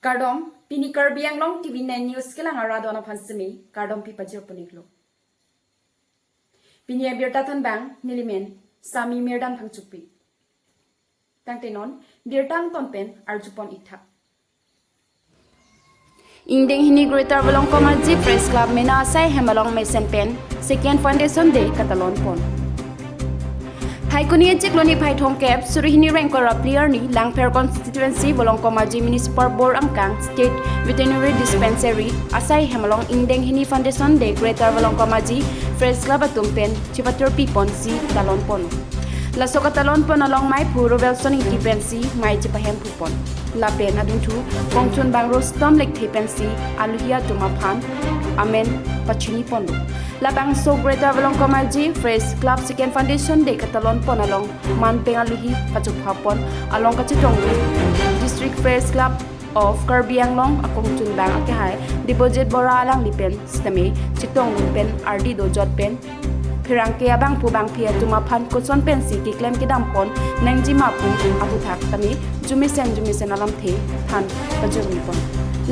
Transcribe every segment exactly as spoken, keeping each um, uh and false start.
Kardom, pini Karbi Anglong T V nine News kelang arat aphan semi kardom pi pajir pon iklo. Pini abirta thanbang nelimen Sami Mirdan Phangchopi. Tangte non birta angton pen arjupon iktha. Ingdeng hini Greater Volongkom Aji Press Club mena asai hem along mesen pen Second Foundation Day katalon pon. Phaikuni achiklo niphai thomkep suri hini ingkoi ra phli arni Langpher Constituency Volongkom Aji Municipal Board angkang State Veterinary Dispensary asai hem along ingdeng hini Foundation Day Greater Volongkom Aji Press Club atum pen chipatur pi ponsi talon pon. Laso katalon pon along maiphu Rovelson Ingti pensi mei chipahem pon. Lapen adunthu kongchun bang Rustom Lekthe pensi aluhi atum aphan amen pachini ponlo. Labangso Greater Volongkom Aji Press Club Second Foundation Day katalon pon along manpeng aluhi kachupha pon along kachetong District Press Club of Karbi Anglong akongchun bang akehai Debojit Bora alangli pen sitame chetong pen ardi dojot pen pherangke abangphu bangphi atum aphan koson pensi keklem kedam pon nangji ma pu aputhak tame jumesen jumesen alamthe than pajirmi pon.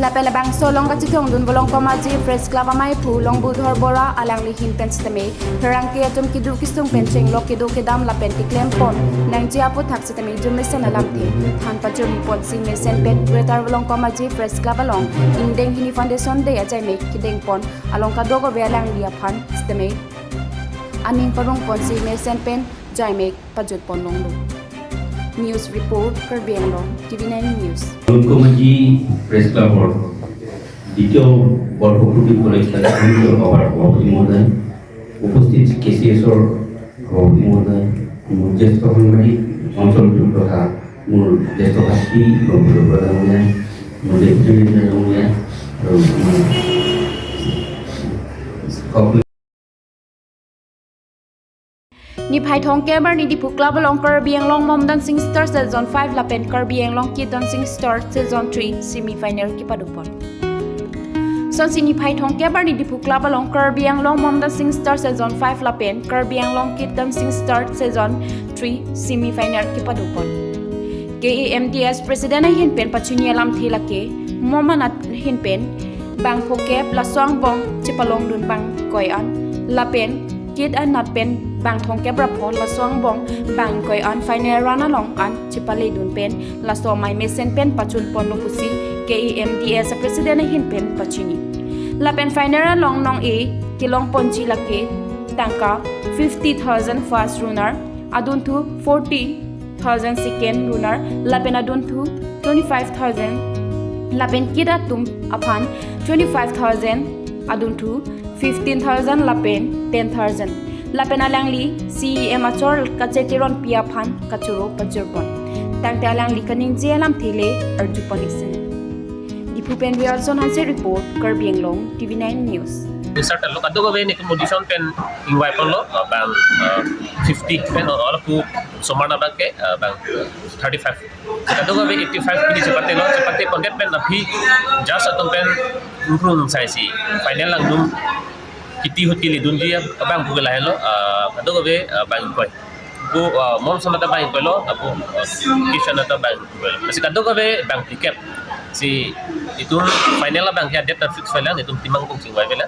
Lapen labangso along kachetongdun Volongkom Aji Press Club amaiphu Longbudhor Bora alangli ahin pen sitame pherangke atum keduk kesung pen chenglok kedo kedam lapen keklem pon nangji aputhak sitame jumesen alamthe than pajirmi ponsi mesen pen Greater Volongkom Aji Press Club along ingdeng hini Foundation Day ajaimek kedeng pon along kadokave alangli aphan sitame aning parong ponsi mesen pen jaimek pajut pon longlo. News report, Karbi Anglong, T V nine News. Volongkom Aji Press Club or দ্বিতীয় বর্ষপূর্তি উপলক্ষে সভাপতি মহোদয়, উপস্থিত কে চি এছৰ সভাপতি মহোদয়, মোৰ জ্যেষ্ঠ সাংবাদিক অঞ্চলটোৰ তথা মোৰ জ্যেষ্ঠ ভাতৃ ব্ৰহ্মপুত্ৰ প্ৰধান মহোদয়, মোৰ ডেপুটি মেনেজাৰ মহোদয় আৰু মোৰ সকলো Niphai thomkep arni Diphu Club along Karbi Anglong Mom Dancing Star Season five lapen Karbi Anglong Kid Dancing Star Season three semi final kepado pon. Sonsi niphai thomkep arni Diphu Club along Karbi Anglong Mom Dancing Star Season five lapen Karbi Anglong Kid Dancing Star Season three semi final kepado pon. K A M D S President ahin pen pachini alamthe lake Mom anat ahin pen bang phokep laso angbong chepalongdun bang ingkoi an lapen Kid anat pen bang thomkep ra pho laso angbong bang ingkoi an final round along an chepaledun pen laso amei mesen pen pachun ponlo pusi K A M D S President ahin pen pachini. Lapen final along nong-e kelong ponji lake tangka fifty thousand first runner, adunthu forty thousand second runner, lapen adunthu twenty-five thousand, lapen kid atum aphan twenty-five thousand, adunthu fifteen thousand lapen ten thousand. Lapen alangli C E M achor Kache Teronpi aphan kachoro pajir pon. Tangte alangli kaningje alamthe le arju pon isi. Diphu pen Wilson Hanse report, Karbi Anglong, T V nine News. Sir, talo kadokave netum audition pen ingvai ponlo, uh, bang, uh, fifty pen, uh, all of you, somar na bang ke, uh, bang thirty-five. Kadokave eighty-five pini chepatelo, chepate pondet pen aphi judge atum pen ingkrung saisi final langdun kiti ahut keledunji abang pu ke lahelo, ah, kadokave, ah, bang ingkoi. Ko, ah, Mom Son ata bang ingkoilo, ako, ah, Kid Son ata bang ingkoilo. Lasi kadokave bang phlikep. Si itum final abang ke adet ta fix final, itum timang kong chingvai pela.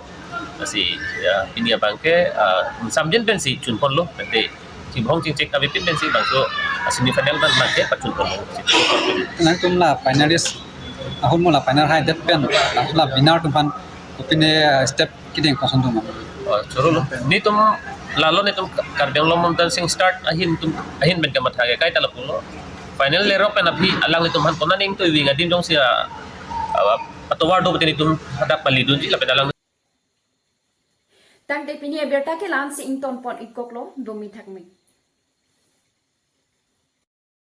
Lasi, ya, pini abang ke, ah, samjin pensi chun ponlo, nanti chibhong chingchek kave pin pensi bangso, ah, semi final abang ke pachun ponlo. Nangtum la finalist ahut mo la final haidet pen, la winner atum aphan kopine, ah, step kedeng koson atum ma? Oh, chorolo. Netum lalo netum Karbi Anglong Mom Dancing Star ahin atum, ahin pen kamatha ke kaita lapulo. Final lerok pen aphi alanglitum aphan konat ning to iwing adim jongsi, ah, ah, atovar do pute netum hadak paledunji lapen alang. Tangte pini abirta ke la-ansi ington pon ikoklo, domi thakmi.